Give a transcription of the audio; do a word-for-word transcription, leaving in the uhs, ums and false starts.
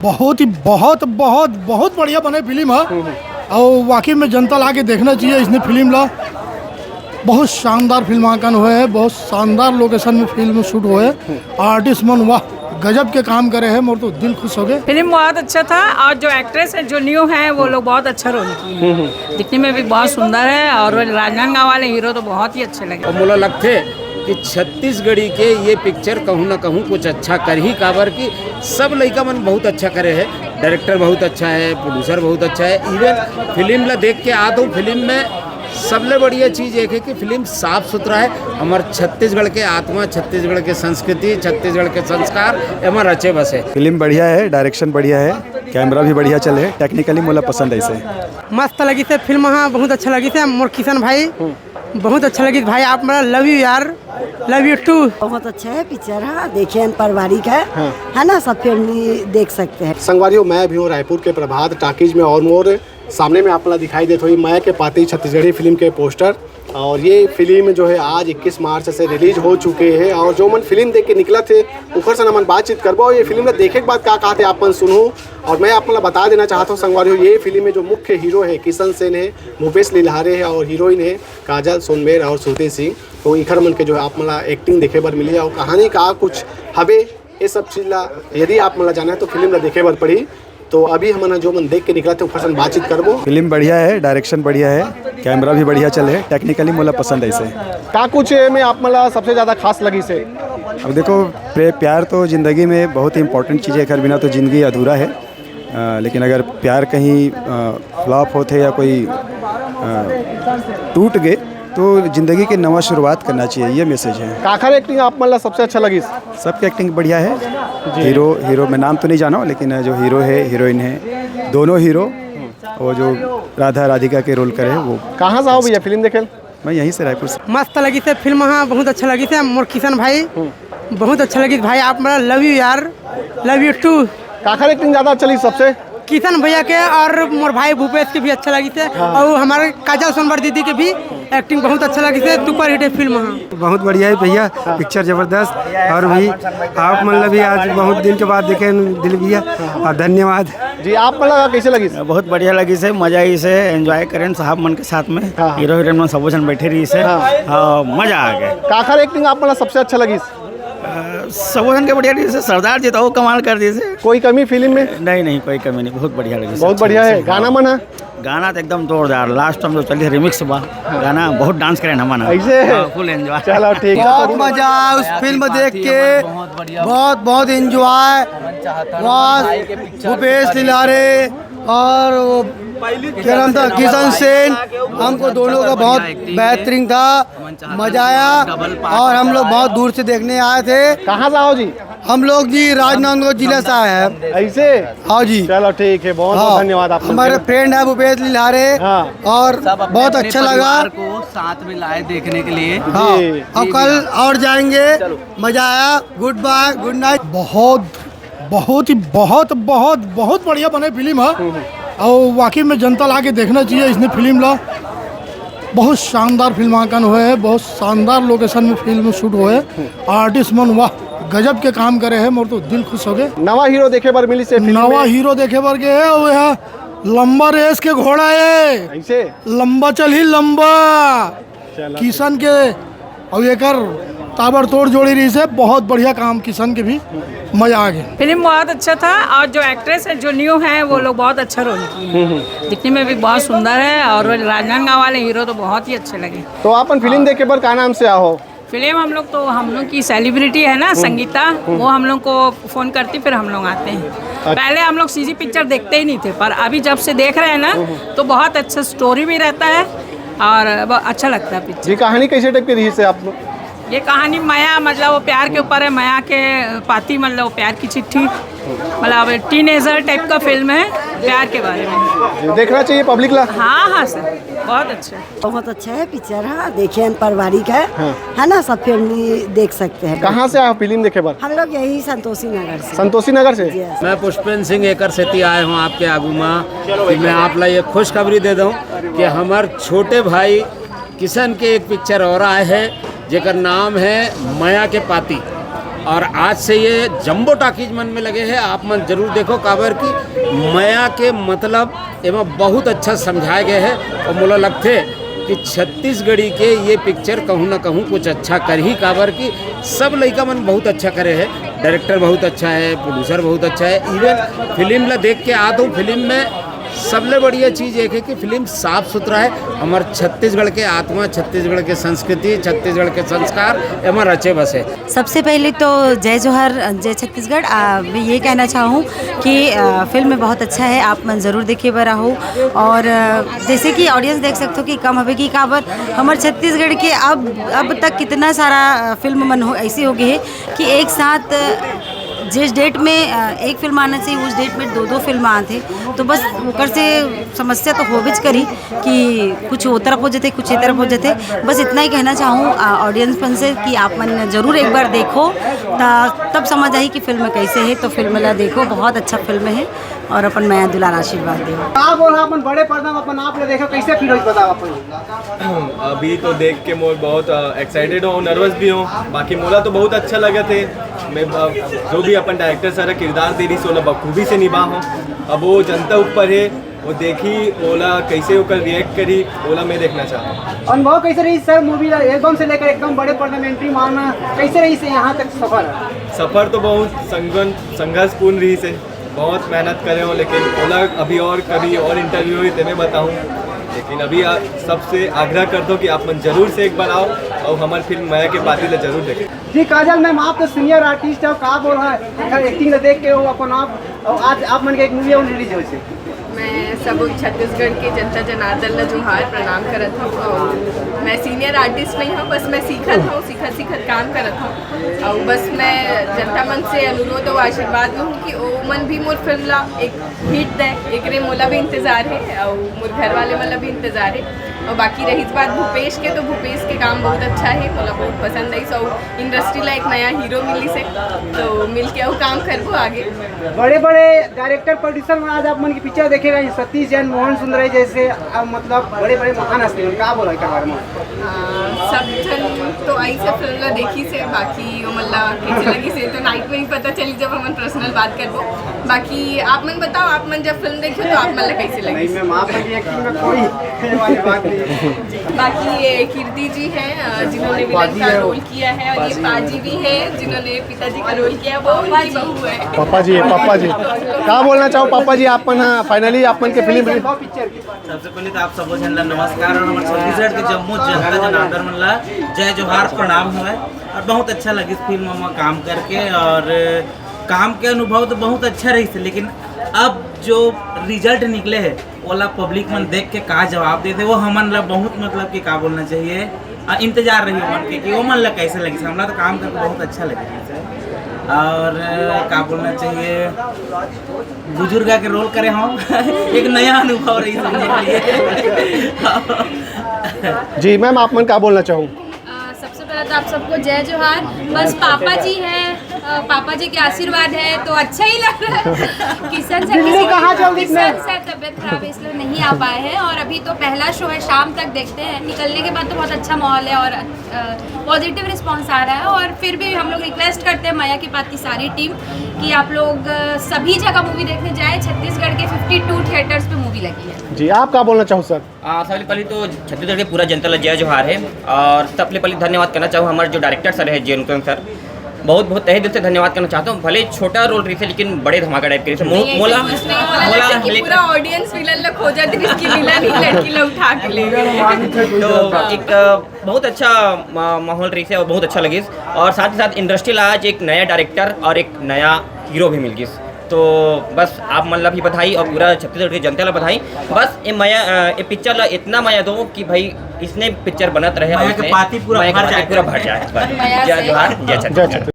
बहुत ही, बहुत, बहुत, बहुत बढ़िया बने फिल्म ह। अउ वाकई में जनता ला आके देखना चाहिए इसने फिल्म ला। बहुत शानदार फिल्मांकन होए हे, बहुत शानदार लोकेशन में फिल्म शूट होए हे। आर्टिस्ट मन वाह, गजब के काम करे हे, मोर तो दिल खुश हो गए। फिल्म बहुत अच्छा था और जो एक्ट्रेस है, जो न्यू है, वो लोग बहुत अच्छा रोल किए हैं। दिखने में भी बहुत सुंदर है और राजनांदगांव वाले हीरो तो बहुत ही अच्छे लगे। और मोला लगथे कि छत्तीसगढ़ी के ये पिक्चर कहूँ ना कहूँ कुछ अच्छा करही, काबर कि सब लइका मन बहुत अच्छा करे हे, डायरेक्टर बहुत अच्छा है, प्रोड्यूसर बहुत अच्छा है। इवन फिल्म ला देख के आत हूँ, फिल्म में सबले बढ़िया चीज एक है कि फिल्म साफ सुथरा है। हमर छत्तीसगढ़ के आत्मा, छत्तीसगढ़ के संस्कृति, छत्तीसगढ़ के संस्कार एमा रचे बसे। फिल्म बढ़िया है, डायरेक्शन बढ़िया है, कैमरा भी बढ़िया चले है, टेक्निकली मोला पसंद है इसे। मस्त लगी से फिल्म, हाँ, बहुत अच्छा लगी से मोर किशन भाई, बहुत अच्छा लगी भाई, आप मेरा लव यू यार, लव यू टू। बहुत अच्छा है पिक्चर, हाँ, देखिए हम पारिवारिक है, हाँ। है ना, सब फैमिली देख सकते हैं। संगवारियों, मैं भी हूँ रायपुर के प्रभात टाकीज में और मोर सामने में आप ला दिखाई देत होही मया के पाती छत्तीसगढ़ी फिल्म के पोस्टर। और ये फिल्म जो है आज इक्कीस मार्च से रिलीज हो चुके हैं और जो मन फिल्म देख के निकलत हे ओकर से हमन बातचीत करबो। ये फिल्म ला देखे के बाद का कहत हे आप मन सुनहू। और मैं आप मन ला बता देना चाहत हूँ संगवारी हो, ये फिल्म में जो मुख्य हीरो है किशन सेन है, भूपेश लिल्हारे है और हीरोइन है काजल सोनमेर और श्रुति सिंह। तो इखर मन के जो है आप मन ला एक्टिंग देखे बर मिली और कहानी का कुछ हवे, ये सब चीज ला यदि आप मन ला जाना है तो फिल्म ला देखे बर पड़ी। तो अभी हमन ह जो मन देख के निकलत हे ओकर संग बातचीत करबो। फिल्म बढ़िया है, डायरेक्शन बढ़िया है, कैमरा भी बढ़िया चले है, टेक्निकली मोला पसंद है इसे। का कुछ एमे आप मन ला सबसे ज्यादा खास लगी से? अब देखो, प्रे-, प्यार तो जिंदगी में बहुत ही इंपॉर्टेंट चीज़ है, एकर बिना तो जिंदगी अधूरा है। अ, लेकिन अगर प्यार कहीं, अ, फ्लॉप होथे या कोई, अ, टूट गए, तो जिंदगी के नवा शुरुआत करना चाहिए, ये मैसेज है। काखर एक्टिंग आप मन ला सबसे अच्छा लगिस? सबके एक्टिंग बढ़िया है। जी। हीरो, हीरो मैं नाम तो नहीं जाना हूँ, लेकिन जो हीरो है, हीरोइन है, दोनों हीरो, वो जो राधा राधिका के रोल करे, वो कहाँ से आओ भैया फिल्म देखे? मैं यहीं से, रायपुर से। मस्त लगी से फिल्म, हाँ, बहुत अच्छा लगी से मोर किशन भाई, बहुत अच्छा लगी भाई, आप मेरा लव यू यार, लव यू टू। काखर एक्टिंग ज्यादा अच्छा लगी सबसे? किशन भैया के और मोर भाई भूपेश के भी अच्छा लगी थे। हाँ। और हमारे काजल सोनवर दीदी के भी एक्टिंग बहुत अच्छा लगी थे, सुपर हिट है फिल्म। हाँ, बहुत बढ़िया है भैया, हाँ। पिक्चर जबरदस्त। और भी आप मन ला भी आज बहुत दिन के बाद देखे दिल भैया, हाँ। और धन्यवाद। जी, आप मन ला कैसे लगी? बहुत बढ़िया लगी से, मजा आई से, एंजॉय करें साहब मन के साथ में। हाँ। हीरो हीरोइन मन सबो झन बैठे रही से। हाँ। हाँ, मजा आ गया। काखर एक्टिंग आप मन ला सबसे अच्छा लगी? अ, सबो झन के बढ़िया रही से, सरदार जी तो वो कमाल कर दी से। कोई कमी फिल्म में? नहीं, नहीं, कोई कमी नहीं, बहुत बढ़िया लगी से। बहुत बढ़िया है। गाना मन ह? गाना तो एकदम जोरदार, लास्ट में जो चली रिमिक्स बा, हाँ। गाना बहुत डांस करें हमन। ऐसे? हाँ, फुल एंजॉय। चलो, ठीक है। बहुत मजा आया उस फिल्म देख के, बहुत, बहुत एंजॉय। वाह, भूपेश लिलारे और वो क्या नाम था, किशन सेन, हमको दोनों का बहुत बेहतरीन था। मजा आया और हम लोग बहुत दूर से देखने आए थे। कहाँ से आओ जी? हम लोग जी राजनांदगांव जिला से आए हैं। ऐसे? हाँ जी। चलो ठीक है, बहुत बहुत हाँ, धन्यवाद आप लोग हमारे के। फ्रेंड है भूपेश लिलारे हाँ। और सब अपने बहुत अपने अच्छा लगा। परिवार को साथ में लाए देखने के लिए। हाँ, जी। और जी, कल जी, हाँ। और जाएंगे। चलो। मजा आया। गुड बाय, गुड नाइट। बहुत, बहुत ही, बहुत, बहुत, बहुत बढ़िया बने फिल्म है। और वाकई में जनता ला के देखना चाहिए इसने फिल्म ला। बहुत शानदार फिल्मांकन होए हे, बहुत शानदार लोकेशन में फिल्म शूट होए हे। आर्टिस्ट मन वाह, गजब के काम करे हे, मोर तो दिल खुश हो गए। नवा हीरो देखे बर मिलिस हे फिल्म नवा में। हीरो देखे बर गए हे, वो यहाँ लंबा रेस के घोड़ा हे। ऐसे? लंबा चलही लंबा। चलो। किशन के अउ एकर ताबड़तोड़ जोड़ी रही से, बहुत बढ़िया काम किशन के भी, मजा आ गया। फिल्म बहुत अच्छा था और जो एक्ट्रेस है, जो न्यू है, वो लोग बहुत अच्छा रोल किए हैं। दिखने में भी बहुत सुंदर है और राजनांदगांव वाले हीरो तो बहुत ही अच्छे लगे। तो आपन फिल्म देखे बर का नाम से आहो? फिल्म हम लोग तो, हम लोग की सेलिब्रिटी है ना संगीता, वो हम लोग को फोन करती, फिर हम लोग आते हैं। अच्छा। पहले हम लोग सीजी पिक्चर देखते ही नहीं थे, पर अभी जब से देख रहे हैं ना, तो बहुत अच्छा स्टोरी भी रहता है और ब-, अच्छा लगता है पिक्चर। ये कहानी कैसे टाइप की रही से आप? ये कहानी मया, मतलब वो प्यार के ऊपर है, मया के पाती, मतलब वो प्यार की चिट्ठी, मतलब टीनेजर टाइप का फिल्म है प्यार के बारे में। देखना चाहिए पब्लिक ला। हाँ, हाँ सर, बहुत अच्छा है। बहुत अच्छा है पिक्चर, हाँ, देखिए हम पारिवारिक है, हाँ। है ना, सब फैमिली देख सकते हैं। कहाँ से आए हो फिल्म देखे बर? हम लोग यही संतोषी नगर से। संतोषी नगर से? जी, हाँ। मैं पुष्पेंद्र सिंह एकर सेती आए हूँ आपके आगू में कि मैं आप ला ये खुशखबरी दे दूँ कि हमार छोटे भाई किशन के एक पिक्चर और आए है, जेकर नाम है मया के पाती। और आज से ये जम्बो टाकीज मन में लगे हे, आप मन जरूर देखो, काबर कि मया के मतलब एमा बहुत अच्छा समझाए गए हे। और मोला लगथे कि छत्तीसगढ़ी के ये पिक्चर कहूँ ना कहूँ कुछ अच्छा करही, काबर कि सब लइका मन बहुत अच्छा करे हे, डायरेक्टर बहुत अच्छा हे, प्रोड्यूसर बहुत अच्छा हे। इवन फिल्म ला देख के आत हूँ, फिल्म में सबले बढ़िया चीज़ एक हे कि फिल्म साफ सुथरा हे, हमर छत्तीसगढ़ के आत्मा, छत्तीसगढ़ के संस्कृति, छत्तीसगढ़ के संस्कार एमा रचे बसे। सबसे पहले तो जय जोहार, जय छत्तीसगढ़। आ, मैं ये कहना चाहूँ कि आ, फिल्म बहुत अच्छा है, आप मन जरूर देखे बर आहू। और आ, जैसे कि ऑडियंस देख सकते हो कि कम हवे कि काबर हमर छत्तीसगढ़ के अब अब तक कितना सारा आ, फिल्म मन हो ऐसी हो गई है कि एक साथ आ, जिस डेट में आ, एक फिल्म आना चाहिए, उस डेट में दो दो फिल्म आते, तो बस ओकर से समस्या तो होबेच करी कि कुछ ओ तरफ हो जाते, कुछ ए तरफ हो जाते। बस इतना ही कहना चाहूँ ऑडियंस मन से कि आप मन जरूर एक बार देखो, त-, तब समझ आही कि फिल्म कैसे है। तो फिल्म ला देखो, बहुत अच्छा फिल्म है और अपन मया दुलार आशीर्वाद दो। का बोला अपन बड़े पर्दा में अपन आप ला देखो, कैसे फील होई बताओ अपन। अभी तो देख के मैं बहुत एक्साइटेड हूँ, नर्वस भी हूँ। बाकी मोला तो बहुत अच्छा लगा थे। मैं अ, जो भी अपन डायरेक्टर सर किरदार दे रही से ओला बखूबी से निभा हूँ। अब वो जनता ऊपर है, वो देखी ओला कैसे ओकर रिएक्ट करी, ओला मैं देखना चाहता हूँ। अनुभव कैसे रही सर, मूवी एल्बम से लेकर एकदम बड़े पर्दा में एंट्री मारना, कैसे रही से यहाँ तक सफर? सफर तो बहुत संघन संघर्षपूर्ण रही से, बहुत मेहनत करे हो, लेकिन ओला अभी और कभी और इंटरव्यू हुई तेमें बताऊँ। लेकिन अभी आ, सबसे आग्रह करता हूँ कि आप मन जरूर से एक बार आओ और हमारी फिल्म मया के पाती ला जरूर देखें। जी काजल मैम, आप तो सीनियर आर्टिस्ट हो, का बोल रहा है एक्टिंग ला देख के हो अपन आप, और आज आप मन के एक मूवी और रिलीज होइसे। मैं सब छत्तीसगढ़ के जनता जनार्दन ला जोहार प्रणाम करत हूँ। और मैं सीनियर आर्टिस्ट नहीं हूँ, बस मैं सीखत हूँ, सीखत सीखत काम करत हूँ। और बस मैं जनता मन से अनुरोध और आशीर्वाद में हूँ कि ओ मन भी मोर फिल्म ला एक हिट दे, एकरे मोला भी इंतजार है और मोर घर वाले मन ला भी इंतजार है। और बाकी रही बात भूपेश के, तो भूपेश के काम बहुत अच्छा है, मोला बहुत पसंद आई। और इंडस्ट्री ला एक नया हीरो मिली से, तो मिलके वो काम करबो आगे। बड़े बड़े डायरेक्टर प्रोड्यूसर मन आज आप मन की पिक्चर देखे रहे, सतीश जैन, मोहन सुंदरई जैसे, अ, मतलब बड़े बड़े महान हस्ती मन, का बोला एकर बारे में? हाँ, सब जन तो आई से फिल्म ला देखी से, बाकी वो मन ला कैसे लगी से तो नाइट में ही पता चली जब हमन पर्सनल बात करबो। बाकी आप मन बताओ, आप मन जब फिल्म देखे तो आप मन ला कैसे लगी? नहीं मैम, आप मन की एक्टिंग में कोई ये वाली बात नहीं है। बाकी ये कीर्ति जी हैं, अ, जिन्होंने विलन का रोल किया है, और ये पाजी भी है जिन्होंने पिताजी का रोल किया, वो उनकी बहू है। पापा जी है, पापा जी। का बोलना चाहो पापा जी, आप मन, हाँ, फाइनली आप मन के फिल्म रिलीज। सबसे पहले तो आप सबो झन ला नमस्कार और हमर छत्तीसगढ़ के जम्मो जनता जनार्दन मन ला जय जोहार प्रणाम हवय। और बहुत अच्छा लगिस फिल्म में काम करके और काम के अनुभव तो बहुत अच्छा रहिस, लेकिन अब जो रिजल्ट निकले है ओला पब्लिक मन देख के का जवाब देथे, वो हमन ला बहुत, मतलब कि का बोलना चाहिए, आ, इंतजार रही ओमन के कि ओमन ला कैसे लगिस। हमला तो काम करके बहुत अच्छा लगिस और, आ, का बोलना चाहिए, बुजुर्गा के रोल करे हूँ। एक नया अनुभव रही समझे के लिए। जी मैम, आप मन का बोलना चाहूँ? अ, सबसे पहले तो आप सबको जय जोहार। बस पापा जी हैं, अ, पापा जी के आशीर्वाद है तो अच्छा ही लग रहा है। किशन सर बिल्लू किसी कहाँ जल्दी किशन में? सर तबीयत खराब है इसलिए नहीं आ पाए हैं, और अभी तो पहला शो है, शाम तक देखते हैं, निकलने के बाद तो बहुत अच्छा माहौल है और पॉजिटिव रिस्पांस आ रहा है। और फिर भी हम लोग रिक्वेस्ट करते हैं मया की पाती सारी टीम कि आप लोग अ, सभी जगह मूवी देखने जाए। छत्तीसगढ़ के फिफ्टी टू थिएटर्स पे मूवी लगी है। जी, आप का बोलना चाहो सर? आ, सबले पहले तो छत्तीसगढ़ के पूरा जनता ला जय जोहार है और सबले पहले धन्यवाद करना चाहूँ हमारे जो डायरेक्टर सर है, जे अनुपम सर, बहुत बहुत तहे दिल से धन्यवाद करना चाहता हूँ। भले छोटा रोल रही थे लेकिन बड़े धमाका टाइप के रही थे। मो-, नहीं, ऐसे मोला कुछ नहीं, मोला मोला लगता कि लेकिन पूरा ऑडियंस विलन ला खोजत रही कि विलन ही लड़की ला उठा के ले गए। तो एक अ, बहुत अच्छा मा-, माहौल रही थे और बहुत अच्छा लगिस। और साथ ही साथ इंडस्ट्री ला आज एक नया डायरेक्टर और एक नया हीरो भी मिल गिस। तो बस आप मन ला भी बधाई और पूरा छत्तीसगढ़ के जनता ला बधाई। बस ये मया, अ, ये पिक्चर ला इतना मया दो कि भाई इसने पिक्चर बनत रहे और मया के इसने पाती पूरा मया के भर पाती जाए। पूरा भर जाए। बस। मया जय से। जोहार, जय छत्तीसगढ़। जय छत्तीसगढ़।